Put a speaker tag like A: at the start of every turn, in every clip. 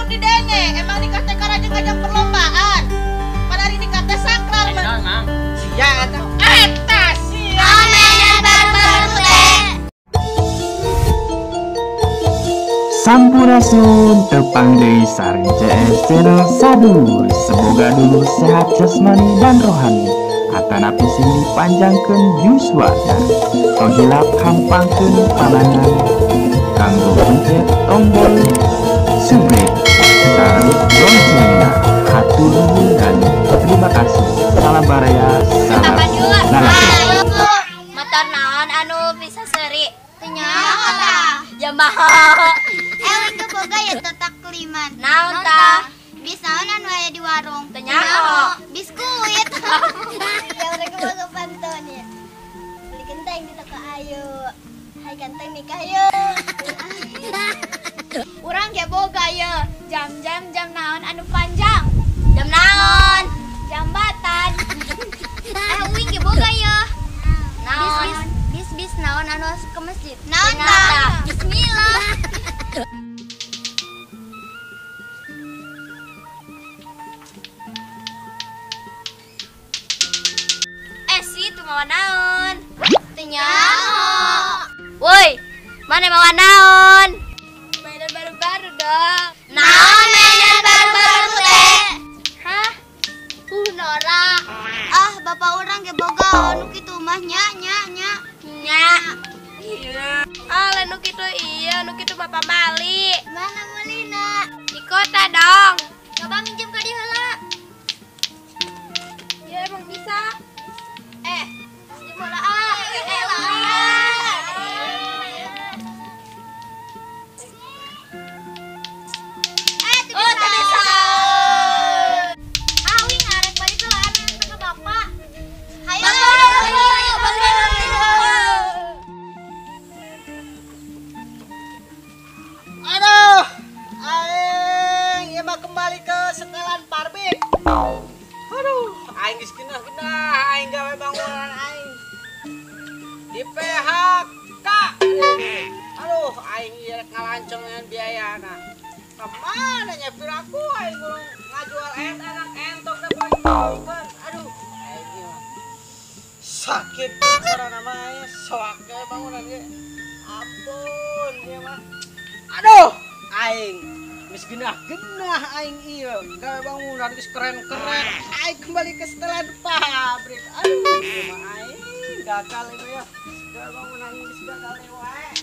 A: kudu didenge. Emang nikah teh karajeng-kajang perlombaan. Padahal ini nikah teh sakral.
B: Mang. Sia eta. Eta sia.
C: Mainan baru-baru teh.
D: Sampurasun tepang deui sareng CS Channel Sadur. Semoga dulu sehat jasmani dan rohani. Atanapi sing dipanjangkeun yuswana. Tong hilap hampangkeun panangan. Kanggo pencet tombol subscribe sareng loncengna. Hatur nuhun dan terima kasih. Salam baraya, salam lalaki.
C: Motor naon anu bisa seuri? Teu nyaho tah. Yamaha.
E: Ewe boga ya tetak keliman.
C: Naon tah?
E: Bis naon anu aya di warung?
C: Teu nyaho.
E: Biskuit. Ya urang boga pantun ya. Beli genteng di toko ayu. Hai ganteng nikah yuk.
F: Urang ge boga ye. Jam-jam jam naon anu panjang?
C: Jam naon?
F: Jambatan. Uing ge boga ye.
C: Naon?
E: Bis naon anu asup ke masjid?
C: Naon tah? Bismillah. Si itu mawa naon?
E: Teu nyaho.
C: Woi, mana mawa naon?
F: Mainan baru-baru dong.
C: Naon mainan baru-baru teh?
F: Hah? Norak.
E: Ah, bapak urang ge boga anu kitu mah nya nya nya.
F: Nya. Ah, nu kitu iya, nu kitu bapak mali.
E: Mana meulina?
F: Di kota dong.
E: Coba minjem ka dieu heula.
F: Ya emang bisa.
E: Minjem heula ah.
C: Oh, teu bisa.
F: Ah, uing arek balik heula anu ka bapak.
E: Hayo.
B: Aduh, aing ieu mah kembali ke setelan parbik. Aduh, aing geus genah-genah aing gawe bangunan aing. Di PHK. Aduh, aing ieu rek ngalancong dengan biayana. Kemana nya piraku aing kudu ngajual eta anak entok teh poe. Aduh, aing ieu mah sakit carana mah aing soak ge bangunan ge. Ampun ieu mah. Aduh, aing geus genah-genah aing ieu gawe bangunan geus keren-keren. Aing kembali ke setelan pabrik. Aduh, ieu mah aing gagal ieu ya. Gawe bangunan geus gagal wae.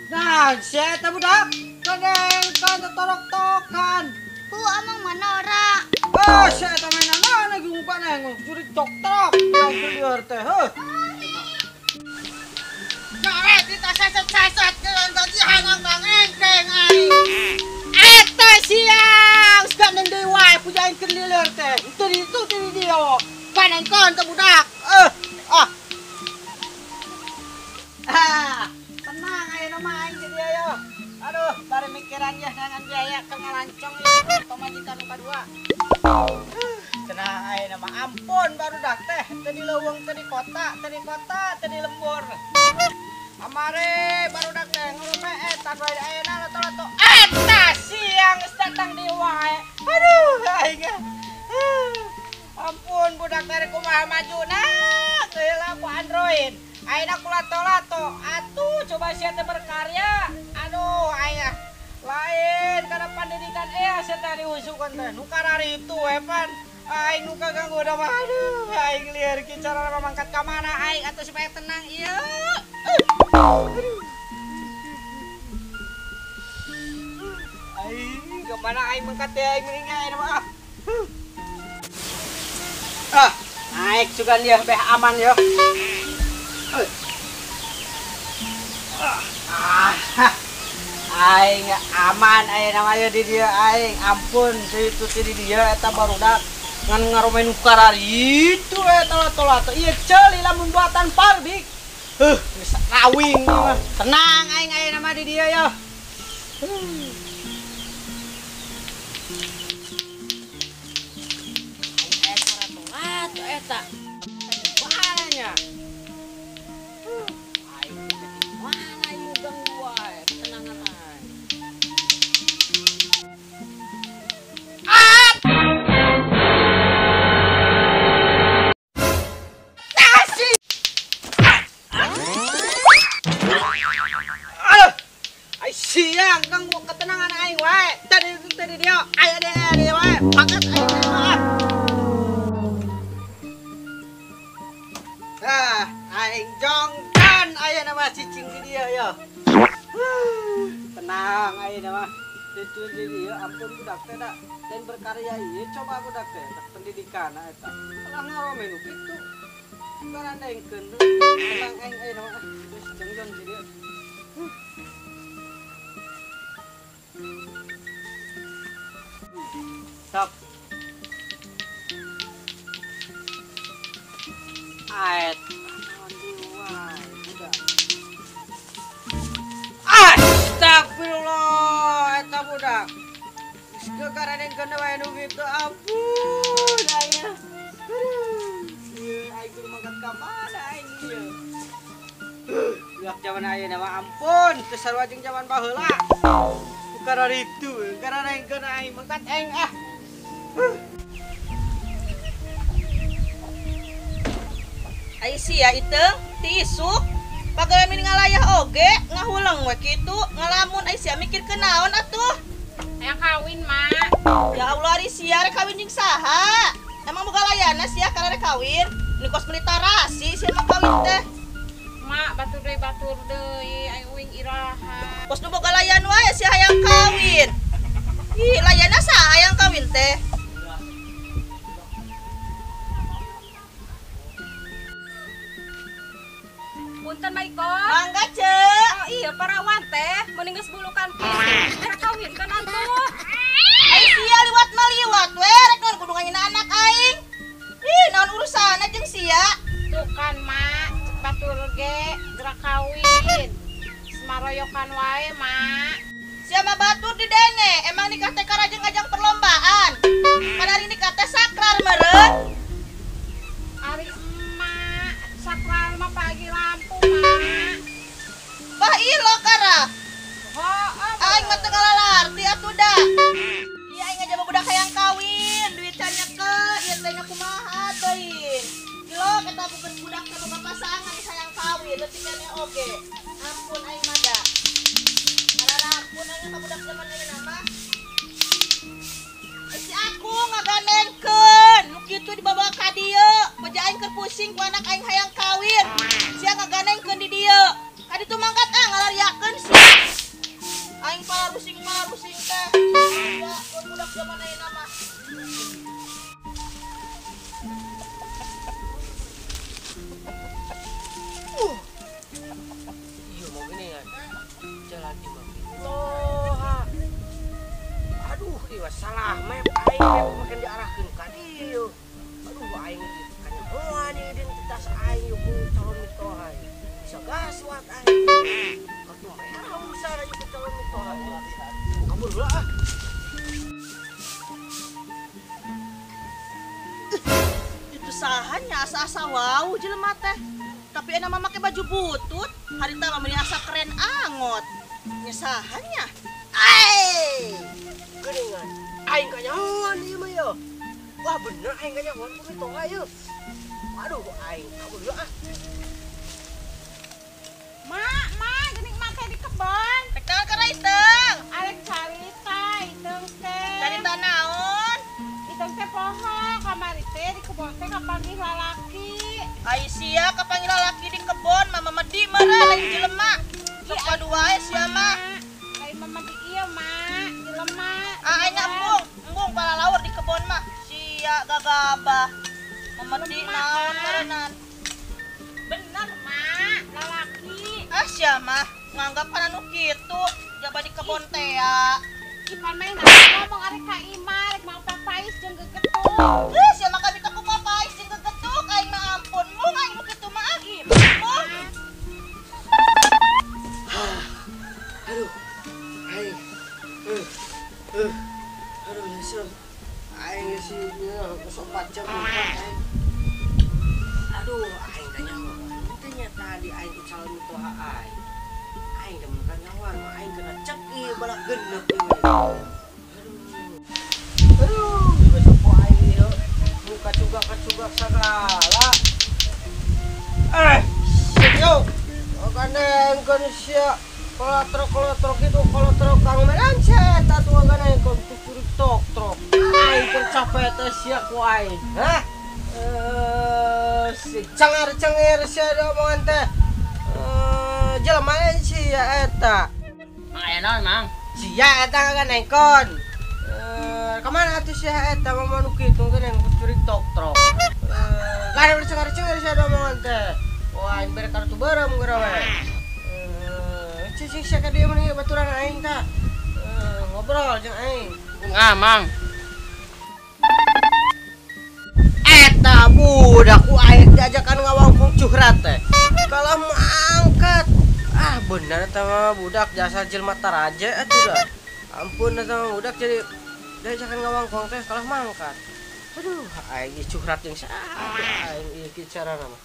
B: Nah, sia eta budak kadeng kan torok-tokan.
E: Hu amang mana ora?
B: Oh, sia eta mainan mana ge ngupana juri tok-tok. Lieur teh, heuh. Gawe kita seset-seset ke gajihan kang engkeng aing. Eta siang geus gandeng deui wae puja aing keur lieur teh. Teu di ditu teu di dieu. Panengkeun teh budak. Ah. Ah, tenang ayeuna mah aing jadi ayo. Aduh, bari mikiran ya dengan biaya ke ngalancong ieu pamajikan nu kadua. Cenah ayeuna mah ampun barudak teh teu di leuweung teu di kota, teu di kota, teu di lembur. Amare barudak teh ngurumeh eta wae ayeuna lato-lato. Eta siang geus datang di wae. Aduh, aing. Ampun budak teh kumaha majuna heula ku Android. Ayeuna ku lato-lato. Atuh coba sia teh berkarya. Aduh, aing lain karena pendidikan sia teh diusukeun teh. Nu kararitu we pan. Aing nu kaganggu da mah. Aduh, aing lieur ki cara mangkat ka mana aing atuh supaya tenang ieu. Aduh. Aing kemana aing mangkat teh aing mending aing mah. Ah, naik juga dia beh aman ya. Aing aman aing namanya di dia aing ampun itu di dia eta barudak ngan ngaromain ukarar itu eta lato-lato ieu ceuli lamun buatan pabrik. Heuh, geus rawing mah. Tenang aing aya nama di dia ya. Aing eta eta. Mana? Aing teh mana ieu ganggu wae, tenangan aing. Siang ganggu ketenangan aing wae. Tadi dia aya dia wae. Pakat aing mah. Ah, aing jongkan aya nama cicing di dia ya. Tenang aing mah. Itu di dia ampun budak teh da. Dan berkarya ieu coba budak teh pendidikan eta. Kalah ngarome nu kitu. Garandengkeun tenang aing ayeuna mah. Geus jongjon di dia. Stop. Ait, budak. Astagfirullah, eta budak. Geus garandengkeun wae nu kitu, ampun aya. Aduh, ieu aing kudu mangkat ka mana aing ieu. Budak jaman ayeuna mah ampun, teu sarua jeung jaman baheula. Karena itu, karena aing kena aing mangkat aing ah.
A: Ai sia iteung ti isuk pagawe mini ngalayah oge ngahuleng we kitu ngalamun ai sia mikir kenaon atuh.
F: Hayang kawin, Mak.
A: Ya Allah ari sia rek kawin jeung saha? Emang boga layana sia kana rek kawin? Ini kos meuli tarasi sia mah kawin teh.
F: Mak batur deui aing uing iraha.
A: Kos nu boga layan wae sia hayang kawin. Ih, layana saha hayang kawin teh?
F: Punten Maiko.
A: Mangga, Cek.
F: Oh iya parawan teh mending geus bulukan pisan. Rek kawin kan atuh.
A: Ai sia liwat mah liwat we rek naon kudu nganyina anak aing. Ih, naon urusanna jeung sia?
F: Tuh kan, Mak. Batur ge gerak kawin. Semaroyokan wae, Mak.
A: Sia mah batur didenge, emang nikah teh karajeng ngajang perlombaan. Pan ari nikah teh sakral meureun.
F: Ari emak, sakral mah pagi lampu, Mak.
A: Bah ilo kara.
F: Heuh.
A: Aing mah teu ngalalarti atuh da. Ieu aing ngajaba budak hayang kawin, duit can nyekel, ieu teh nya kumaha teuing. Ilo eta bukan budak teh boga pasangan hayang kawin, leutik keneh oge. Ampun aing mah da. Ampun aing ka budak zaman ayeuna mah. Si aku ngaganengkeun, nu kitu dibawa ka dieu, beja aing keur pusing ku anak aing hayang kawin. Sia ngaganengkeun di dieu. Ka ditu mangkat ah ngalariakeun sia. Aing parusing teh. Ya, budak zaman ayeuna mah.
B: Iya mau gini kan. Jalan di mah. Loh. Aduh, ieu salah map aing map makin diarahkeun ka dieu. Aduh, aing kanyahoan identitas aing ieu ku calon mitoha. Bisa gaswat aing. Kartu merah usah ieu ku calon mitoha. Kabur heula ah.
A: Itu sahanya asa-asa wow jelema teh. Tapi enak mah make baju butut, harita mah meuni asa keren angot. Nya sahanya. Ai!
B: Geuningan, aing kanyahoan ieu mah yeuh. Wah bener aing kanyahoan ku mitoha ieu. Aduh, aing kabur heula ah.
F: Mak, mak, geuning mak teh di kebon.
A: Rek naon kana iteung?
F: Arek carita iteung teh.
A: Carita naon?
F: Iteung teh poho kamari teh di kebon teh kapanggih lalaki.
A: Ai sia kapanggih lalaki di kebon mah memedi meureun lain jelema. Sok padu wae sia mah.
F: Lain memedi ieu, Mak, jelema.
A: Ah aing embung palalaur di kebon mah. Sia gagabah. Memedi naon meureunnan.
F: Bener, Mak, lalaki.
A: Ah sia mah nganggap kana nu kitu jaba di kebon teh ya.
F: Ipan mah ngomong arek ka imah rek mau papais jeung gegetuk.
A: Eh sia mah kabita ku papais jeung gegetuk aing mah ampun mung aing nu kitu mah ah. Mung.
B: Aduh. Aing. Aduh nyesel. Aing sih geus 4 jam aing. Aduh, aing kanyahoan. Teu nya tadi aing ku calon mitoha aing. Aing teh mun kanyahoan mah aing kena cek ieu balak genep ieu. Aduh. Aduh, geus poho aing ieu. Muka cugak-cugak sagala. Eh, yuk. Gandengkeun sia. Kalau truk itu kalau truk kang medan eta tuh nganengkeun tuh truk truk. Aing keur capek teh sia ku aing. Hah? Eh, si cengar-cengir sia omongan teh. Eh, jelema sia eta.
G: Mang aya naon, Mang?
B: Sia eta nganengkeun. Eh, kemana atuh sia eta mah nu kitu kan curi tok truk. Eh, gara cengar-cengir sia omongan teh. Wah, aing bere kartu beureum geura we. Eh, cicing sia ka dieu mah baturan aing tah. Eh, ngobrol jeung aing.
G: Bungah, Mang.
B: Eta budak ku aing diajakan ngawangkong curhat teh. Kalau mau angkat. Ah, bener eta mah budak jasa jelema taraje atuh dah. Ampun eta mah budak jadi diajakan ngawangkong teh kalah mangkat. Aduh, aing ieu curhat jeung saha aing ieu kieu carana mah.